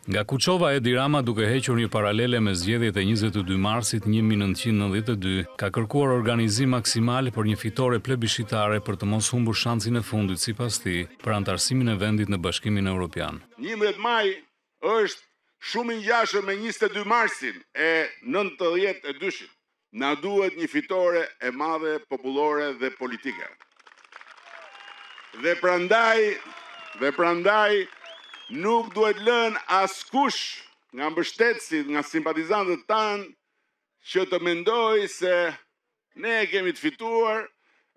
Nga Kuçova, Edi Rama duke hequr një paralele me zgjedhjet e 22 marsit 1992, ka kërkuar organizim maksimal për një fitore plebishitare për të mos humbur shansin e fundit, sipas tij, për anëtarësimin e vendit në Bashkimin Europian. 11 maj është shumë i ngjashëm me 22 marsin e 92-shit. Na duhet një fitore e madhe popullore dhe politike. Dhe prandaj, dhe prandaj nuk duhet lënë askush nga mbështetësit, nga simpatizantët tanë që të mendojë se ne e kemi të fituar,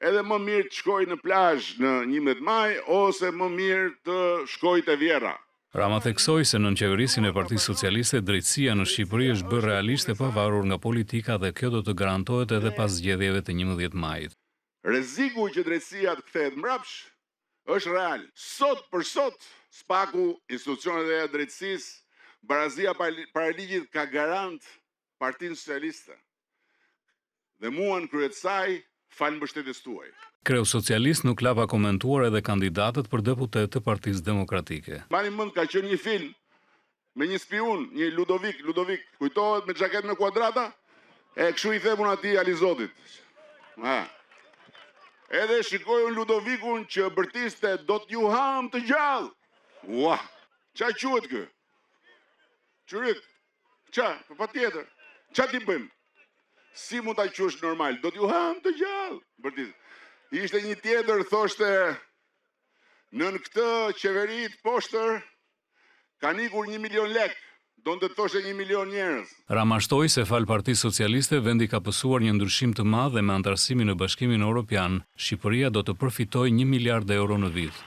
edhe më mirë të shkojë në plazh në 11 maj ose më mirë të shkojë te vjehrra. Rama theksoi se nën qeverisjen e Partisë Socialiste drejtësia në Shqipëri është bërë realisht e pavarur nga politika dhe kjo do të garantohet edhe pas zgjedhjeve të 11 majit. Rreziku që drejtësia të kthehet mbrapsh është real. Sot për sot, SPAK-u, institucionet e reja të drejtësisë, barazia para ligjit ka garant Partinë Socialiste dhe mua në krye të saj, falë mbështetjes tuaj. Kreu socialist nuk la pa komentuar edhe kandidatët për deputetë të Partisë Demokratike. Mbani mend ka qenë një film me një spiun, një Ludovik, Ludovik, kujtohet me xhaketë me kuadrata? E kështu i them unë atij Alizotit. Ha. Edhe shikoj unë Ludovikun që bërtiste do t'ju ham të gjallë. Ua, ça quhet ky? Çyryk. Ça, po patjetër. Ça t'i bëjmë? Si mund ta quash normal? Do t'ju ham të gjallë. Bërtiste. Ishte një tjetër, thoshte, nën këtë qeveri të poshtër, kanë ikur një milion lek, donte të thoshte një milion njerëz. Rama shtoi se falë Partisë Socialiste vendi ka pësuar një ndryshim të madh dhe me anëtarësimin në Bashkimin Europian, Shqipëria do të përfitojë një miliard euro në vit.